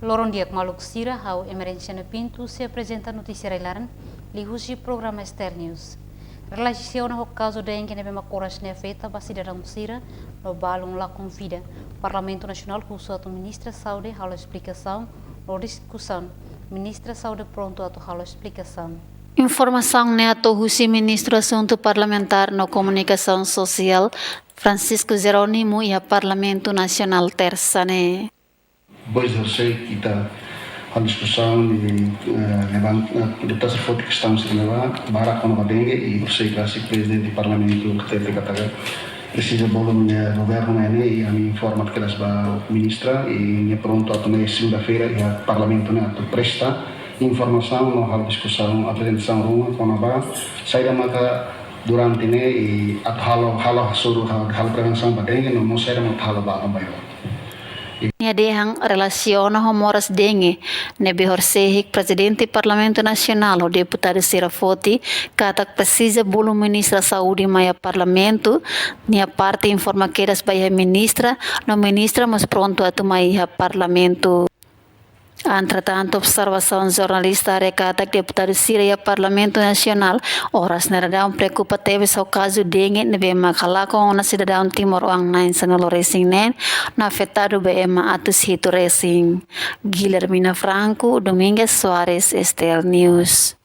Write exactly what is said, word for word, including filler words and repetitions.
Loron di'ak maluk sira, ha'u Emerenciana Pinto sei aprezenta notísia rai-laran liuhusi programa S T L News. Relasiona ho kazu dengue ne'ebé mak oras ne'e afeta ba sidadaun sira no balun lakon vida, Parlamentu Nasionál husu atu Ministra Saúde halo esplikasaun no diskusaun. Ministra Saúde prontu atu halo esplikasaun. Informasaun ne'e hato'o husi Ministru Asuntu Parlamentár no Komunikasaun Sosiál, Francisco Jerónimo, iha Parlamentu Nasionál, Tersa ne'e. Depois de horisehik ita halo diskusaun i, eh, levanta, eh, deputadu sira foti kestaun sira ne'ebá, barak kona-ba dengue i horisehik rasik Prezidente Parlamentu hatete katak presiza bolu nia governu ne'e, i ami informa kedas ba ministra i nia prontu atu mai segunda-feira iha Parlamentu ne'e atu presta informasaun no halo diskusaun, aprezentasaun ruma kona-ba saida maka durante ne'e i atu halo, halo hasoru, halo, halo prevensaun ba dengue no mós saida maka halo ba aban-bainrua. Nia dehan relasiona ho moras dengue ne'ebé horisehik Prezidente Parlamentu Nasionál ho deputadu sira foti katak presiza bolu Ministra Saúde mai iha Parlamentu, nia parte informa kedas ba iha ministra, no ministra mós prontu atu mai iha Parlamentu. Entretantu, observasaun jornalista haree katak deputadu sira iha Parlamentu Nasionál oras ne'e daudaun preokupa tebes ho kazu dengue ne'ebé mak halakon ona sidadaun timoroan na'in sanulu resin neen no afetadu ba ema atus hitu resin. Guilhermina Franco, Domingas Soares, S T L News.